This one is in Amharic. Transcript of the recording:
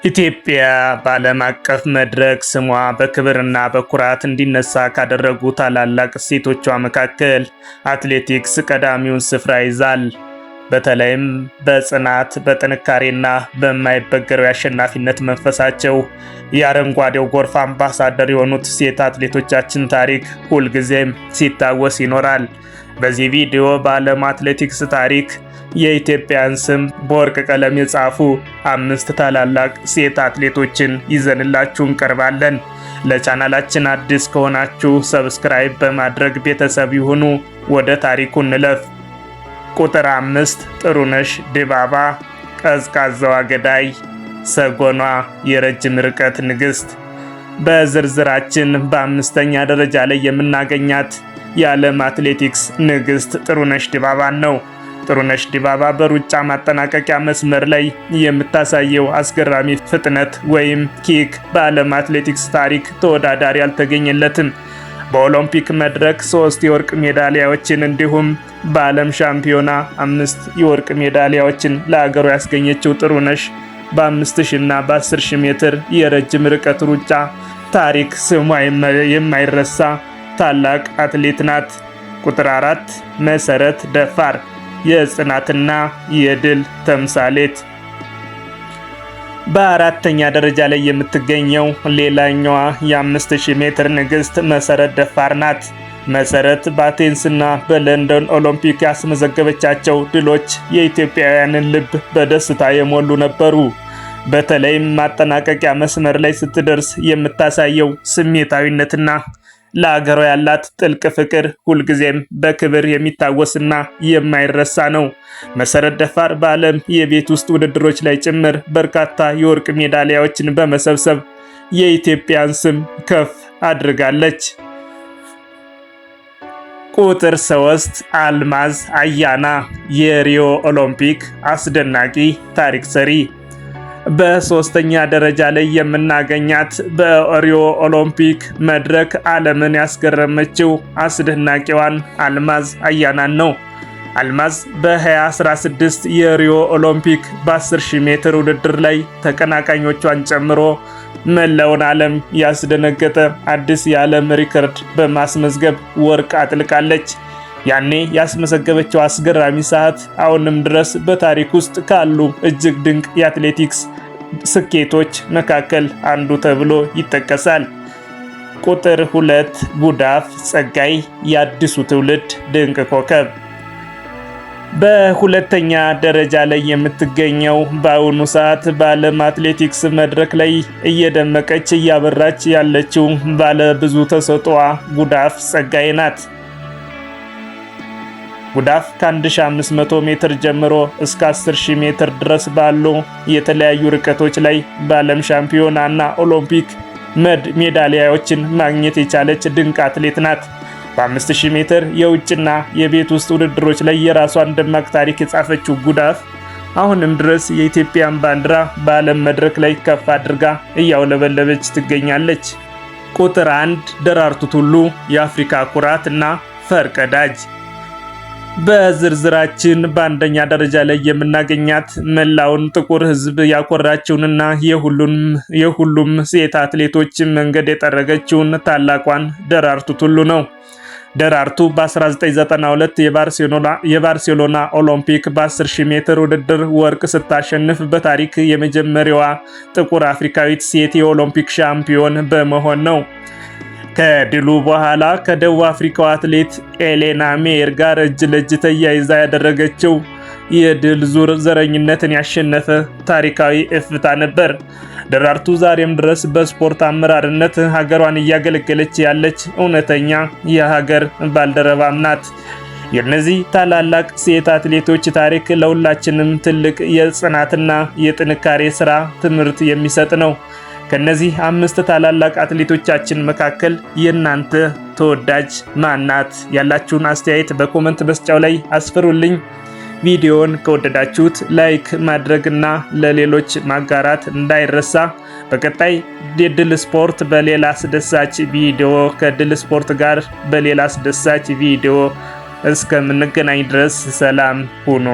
ኢትዮጵያ በዓለም አቀፍ መድረክ ስሟ በክብርና በኩራት እንዲነሳ ካደረጉ ታላላቅ እሴቶቿ መካከል አትሌቲክስ ቀዳሚውን ስፍራ ይዛል። በተለይም በጽናት፣ በጥንካሬና በማይበገረው የአሸናፊነት መንፈሳቸው የአረንጓዴው ጎርፍ አምባሳደር የሆኑት ሴት አትሌቶቻችን ታሪክ ሁልጊዜም ሲታወስ ይኖራል። በዚህ ቪዲዮ በዓለም አትሌቲክስ ታሪክ የኢትዮጵያን ስም በወርቅ ቀለም የጻፉ አምስት ታላላቅ ሴት አትሌቶችን ይዘንላችሁ እንቀርባለን። ለቻናላችን አዲስ ከሆናችሁ subscribe በማድረግ ቤተሰብ ይሁኑ። ወደ ታሪኩ እንለፍ። ቁጥር 5፣ ጥሩነሽ ዲባባ፣ ቀዝቃዛዋ ገዳይ፣ ሰጎኗ የረጅም ርቀት ንግስት። በዝርዝራችን በአምስተኛ ደረጃ ላይ የምናገኛት የዓለም አትሌቲክስ ንግስት ጥሩነሽ ዲባባን ነው። ጥሩነሽ ዲባባ በሩጫ ማጠናቀቂያ መስመር ላይ የምታሳየው አስገራሚ ፍጥነት ወይም kick በዓለም አትሌቲክስ ታሪክ ተወዳዳሪ አልተገኘለትም። በኦሎምፒክ መድረክ ሶስት የወርቅ ሜዳሊያዎችን እንዲሁም በዓለም ሻምፒዮና አምስት የወርቅ ሜዳሊያዎችን ለአገሯ ያስገኘችው ጥሩነሽ በ5000 እና በ10,000 ሜትር የረጅም ርቀት ሩጫ ታሪክ ስሟ የማይረሳ ታላቅ አትሌት ናት። ቁጥር 4፣ መሰረት ደፋር፣ የጽናትና የድል ተምሳሌት። በአራተኛ ደረጃ ላይ የምትገኘው ሌላኛዋ የ5000 ሜትር ንግስት መሰረት ደፋር ናት። መሰረት በአቴንስና በለንደን ኦሎምፒክ ያስመዘገበቻቸው ድሎች የኢትዮጵያውያንን ልብ በደስታ የሞሉ ነበሩ። በተለይም ማጠናቀቂያ መስመር ላይ ስትደርስ የምታሳየው ስሜታዊነትና ለአገሯ ያላት ጥልቅ ፍቅር ሁልጊዜም በክብር የሚታወስና የማይረሳ ነው። መሰረት ደፋር በዓለም የቤት ውስጥ ውድድሮች ላይ ጭምር በርካታ የወርቅ ሜዳሊያዎችን በመሰብሰብ የኢትዮጵያን ስም ከፍ አድርጋለች። ቁጥር 3፣ አልማዝ አያና፣ የሪዮ ኦሎምፒክ አስደናቂ ታሪክ ሰሪ። በሶስተኛ ደረጃ ላይ የምናገኛት በሪዮ ኦሎምፒክ መድረክ ዓለምን ያስገረመችው አስደናቂዋን አልማዝ አያናን ነው። አልማዝ በ2016 የሪዮ ኦሎምፒክ በ10,000 ሜትር ውድድር ላይ ተቀናቃኞቿን ጨምሮ መላውን ዓለም ያስደነገጠ አዲስ የዓለም ሪከርድ በማስመዝገብ ወርቅ አጥልቃለች። ያኔ ያስመዘገበችው አስገራሚ ሰዓት አሁንም ድረስ በታሪክ ውስጥ ካሉ እጅግ ድንቅ የአትሌቲክስ ስኬቶች መካከል አንዱ ተብሎ ይጠቀሳል። ቁጥር 2፣ ጉዳፍ ጸጋይ፣ የአዲሱ ትውልድ ድንቅ ኮከብ። በሁለተኛ ደረጃ ላይ የምትገኘው በአሁኑ ሰዓት በዓለም አትሌቲክስ መድረክ ላይ እየደመቀች እያበራች ያለችው ባለ ብዙ ተሰጥኦዋ ጉዳፍ ጸጋይ ናት። ጉዳፍ ከ1500 ሜትር ጀምሮ እስከ 10,000 ሜትር ድረስ ባሉ የተለያዩ ርቀቶች ላይ በዓለም ሻምፒዮና እና ኦሎምፒክ ሜዳሊያዎችን ማግኘት የቻለች ድንቅ አትሌት ናት። በ5000 ሜትር የውጭና የቤት ውስጥ ውድድሮች ላይ የራሷን ደማቅ ታሪክ የጻፈችው ጉዳፍ አሁንም ድረስ የኢትዮጵያን ባንዲራ በዓለም መድረክ ላይ ከፍ አድርጋ እያውለበለበች ትገኛለች። ቁጥር 1፣ ደራርቱ ቱሉ፣ የአፍሪካ ኩራት እና ፈርቀዳጅ። በዝርዝራችን በአንደኛ ደረጃ ላይ የምናገኛት መላውን ጥቁር ሕዝብ ያኮራችውንና የሁሉም ሴት አትሌቶች መንገድ የጠረገችውን ታላቋን ደራርቱ ቱሉ ነው። ደራርቱ በ1992 የባርሴሎና ኦሎምፒክ በ10,000 ሜትር ውድድር ወርቅ ስታሸንፍ በታሪክ የመጀመሪያዋ ጥቁር አፍሪካዊት ሴት የኦሎምፒክ ሻምፒዮን በመሆን ነው። ከድሉ በኋላ ከደቡብ አፍሪካው አትሌት ኤሌና ሜየር ጋር እጅ ለእጅ ተያይዛ ያደረገችው የድል ዙር ዘረኝነትን ያሸነፈ ታሪካዊ እፍታ ነበር። ደራርቱ ዛሬም ድረስ በስፖርት አመራርነት ሀገሯን እያገለገለች ያለች እውነተኛ የሀገር ባልደረባም ናት። የእነዚህ ታላላቅ ሴት አትሌቶች ታሪክ ለሁላችንም ትልቅ የጽናትና የጥንካሬ ስራ ትምህርት የሚሰጥ ነው። ከነዚህ አምስት ታላላቅ አትሌቶቻችን መካከል የእናንተ ተወዳጅ ማናት? ያላችሁን አስተያየት በ comment መስጫው ላይ አስፍሩልኝ። ቪዲዮውን ከወደዳችሁት like ማድረግና ለሌሎች ማጋራት እንዳይረሳ። በቀጣይ የድል ስፖርት በሌላ አስደሳች ቪዲዮ ከድል ስፖርት ጋር በሌላ አስደሳች ቪዲዮ እስከምንገናኝ ድረስ ሰላም ሁኑ።